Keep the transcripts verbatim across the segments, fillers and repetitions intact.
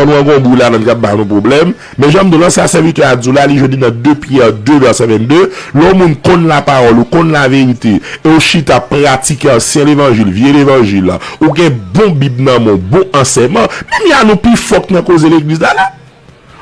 Nou an gon bri ladan k ap ba nou pwoblèm. Men jan m di w lan, sa sèvitè a di w la, li jodi nan de Pyè de vèsè vennde, lè yon moun konn lapawòl ou konn laverite, e w chita ap pratike ansyen levanjil, vye levanjil, ou gen bon Bib nan men w, bon ansèyman, men m ya nou pi fò k nan koze legliz la la.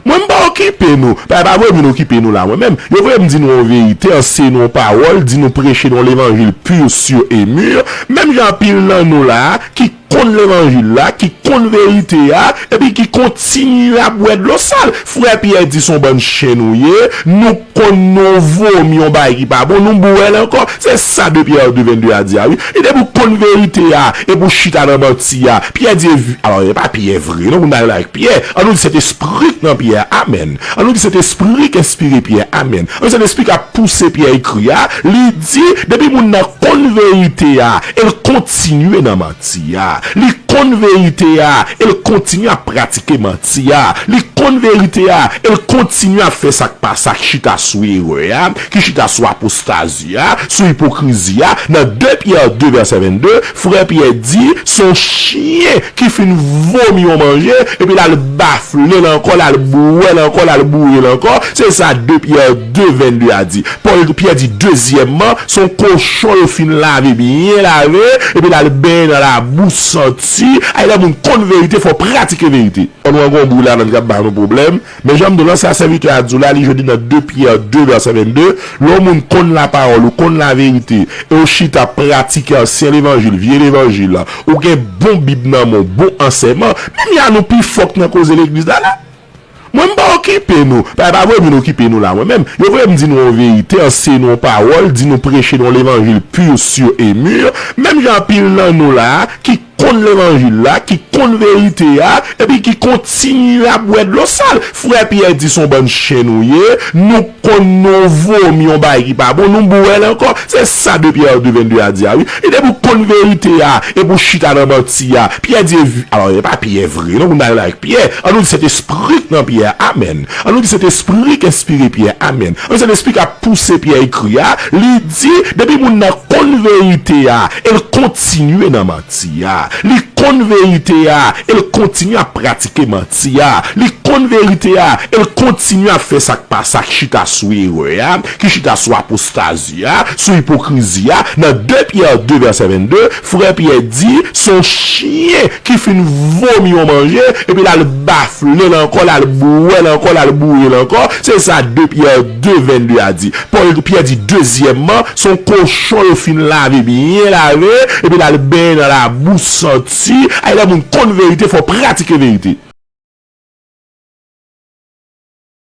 Mwen, m pa okipe nou. Pa, pa vre moun okipe nou la, mwen menm. Yo vle m di nou yon verite, anseye nou yon pawòl, di nou preche nou yon levanjil pur, sûr et mûr. Menm jan anpil nan nou la, ki konn levanjil la, ki konn verite a, epi ki kontinye ap bwè dlo sal. Frè Pyè di se yon bann chen nou ye, nou konn nou vomi yon bagay ki pa bon, nou boure l ankò. Se sa de Pyè de vennde a di a, wi. Li di pou konn verite a, epi w chita nan manti a. Pyè di, evi-, alò, e pa Pyè vre, non, pou n ta rele avèk Pyè. An nou di Sentespri k nan Pyè a, amèn. An nou di Sentespri k enspire Pyè, amèn. An nou di Sentespri k ap pouse Pyè ekri a, li di, depi moun nan konn verite a, e l kontinye nan manti a. Li konn verite a, e l kontinye ap pratike manti a. Li konn verite a, e l kontinye ap fè sa k pa sa, k chita sou erè a, ki chita sou apostazi a, sou ipokrizi a. Nan de Pyè de vèsè vennde, frè Pyè di, se yon chen ki fin vomi yon manje, epi l al bafle l ankò, l al bwè l ankò, l al boure l ankò. Se sa de Pyè de vennde a di. Pòl, Pyè di, dezyèmman, se yon kochon yo fin lave, byen lave, epi l al benyen nan labou santi. Ay, lè moun konn verite, fò w pratike verite. Nou an gon bri ladan k ap ba nou pwoblèm. Men jan m di w lan, sa sèvitè a di w la, li jodi nan de Pyè de vèsè vennde, lè yon moun konn lapawòl ou konn laverite, e w chita ap pratike ansyen levanjil, vye levanjil, ou gen bon Bib nan men w, bon ansèyman, men m ya nou pi fò k nan koze legliz la la. Mwen, m pa okipe nou. Pa, pa vre moun okipe nou la, mwen menm. Yo vle m di nou yon verite, anseye nou yon pawòl, di nou preche nou yon levanjil pur, sûr et mûr. Menm jan anpil nan nou la, ki konn levanjil la, ki konn verite a, epi ki kontinye ap bwè dlo sal. Frè Pyè di se yon bann chen nou ye, nou konn nou vomi yon bagay ki pa bon, nou boure l ankò. Se sa de Pyè de vennde a di a, wi. Li di pou konn verite a, epi w chita nan manti a. Pyè di, evi-, alò, e pa Pyè vre, non, pou n ta rele avèk Pyè. An nou di Sentespri k nan Pyè a, amèn. An nou di Sentespri k enspire Pyè, amèn. An nou di Sentespri k ap pouse Pyè ekri a, li di, depi moun nan konn verite a, e l kontinye nan manti a. Li konn verite a, e l kontinye ap pratike manti a. Li konn verite a, e l kontinye ap fè sa k pa sa, k chita sou erè a, ki chita sou apostazi a, sou ipokrizi a. Nan de Pyè de vèsè vennde, frè Pyè di, se yon chen ki fin vomi yon manje, epi l al bafle l ankò, l al bwè l ankò, l al boure l ankò. Se sa de Pyè de vennde a di. Pòl, Pyè di, dezyèmman, se yon kochon yo fin lave, byen lave, epi l al benyen nan labou santi. Ay, lè moun konn verite, fò w pratike verite.